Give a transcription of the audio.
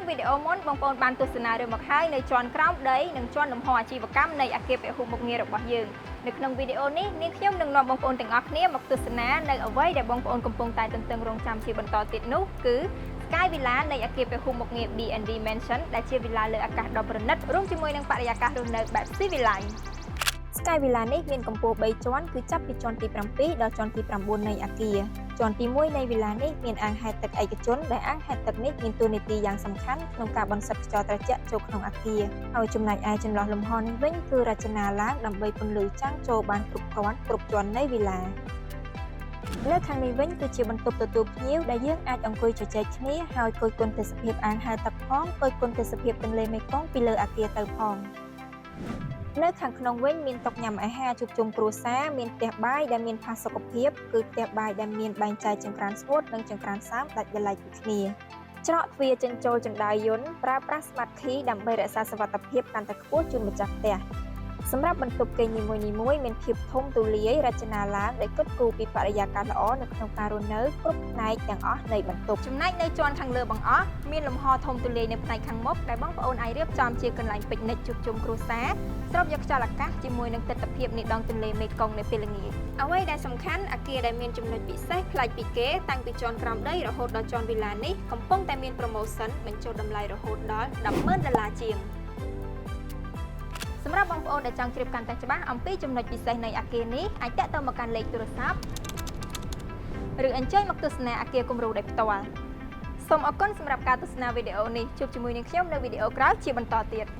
វីដេអូមុនបងប្អូនបានទស្សនារឿងមកហើយនៅជាន់ក្រោមដីនិងជាន់លំហអាជីវកម្មនៃអគារពហុមុខងាររបស់យើងនៅក្នុងវីដេអូនេះនាងខ្ញុំនឹងនាំបងប្អូនទាំងអស់គ្នាមកទស្សនានៅអ្វីដែលបងប្អូនកំពុងតែទន្ទឹងរង់ចាំជាបន្តទៀតនោះគឺ Sky Villa នៃអគារពហុមុខងារ B&B Mansion ដែលជាវិឡាលើអាកាសដ៏ប្រណិតរួមជាមួយនឹងបរិយាកាសរស់នៅបែបស៊ីវិល័យ Sky Villa នេះមានកម្ពស់3ជាន់គឺចាប់ពីជាន់ទី7ដល់ជាន់ទី9នៃអគារជាន់ទី1នៃវិឡានេះមានអាងហែលទឹកឯកជនដែលអាងហែលទឹកនេះមានតួនាទីយ៉ាងសំខាន់ក្នុងការបន្សុទ្ធខ្យល់ត្រជាក់ចូលក្នុងអគារហើយចំណែកឯចន្លោះលំហនេះវិញគឺរចនាឡើងដើម្បីពន្លឺចាំងចូលបានគ្រប់គ្រាន់គ្រប់ជាន់នៃវិឡានៅខាងនេះវិញគឺជាបន្ទប់ទទួលភ្ញៀវដែលយើងអាចអង្គុយជជែកគ្នាហើយគយគន់ទេសភាពអាងហែលទឹកផងគយគន់ទេសភាពទន្លេមេគង្គពីលើអគារទៅផង នៅខាងក្នុងវិញមានតុញ៉ាំអាហារជួបជុំគ្រួសារមានផ្ទះបាយដែលមានផាសុកភាពគឺផ្ទះបាយដែលមានបែងចែកចង្ក្រានស្ងួតនិងចង្ក្រានសើមដាច់ដោយឡែកពីគ្នាច្រកទ្វារចេញចូលជណ្ដើរយន្តប្រើប្រាស់ Smart Key ដើម្បីរក្សាសុវត្ថិភាពកាន់តែខ្ពស់ជូនម្ចាស់ផ្ទះសម្រាប់បន្ទប់គេងនីមួយៗមានភាពធំទូលាយរចនាឡើងដោយគិតគូរពីបរិយាកាសល្អនៅក្នុងការរស់នៅគ្រប់ផ្នែកទាំងអស់នៃបន្ទប់ចំណែកនៅជាន់ខាងលើបង្អស់មានលំហធំទូលាយនៅផ្នែកខាងមុខដែលបងប្អូនអាចរៀបចំជាកន្លែងពិកនិចជួបជុំគ្រួសារ ស្រូបយកខ្យល់អាកាសជាមួយនឹងទិដ្ឋភាពនៃដងទន្លេមេគង្គនៅពេលល្ងាចអ្វីដែលសំខាន់អគារដែលមានចំណុចពិសេសប្លែកពីគេតាំងពីជាន់ក្រោមដីរហូតដល់ជាន់វិឡានេះកំពុងតែមាន promotion បញ្ចុះតម្លៃរហូតដល់100,000ដុល្លារជាងសម្រាប់បងប្អូនដែលចង់ជ្រាបកាន់តែច្បាស់អំពីចំណុចពិសេសនៃអគារនេះអាចទាក់ទងមកកាន់លេខទូរស័ព្ទឬអញ្ជើញមកទស្សនាអគារគំរូដោយផ្ទាល់សូមអរគុណសម្រាប់ការទស្សនាវីដេអូនេះជួបជាមួយនឹងខ្ញុំនៅវីដេអូក្រោយជាបន្តទៀត។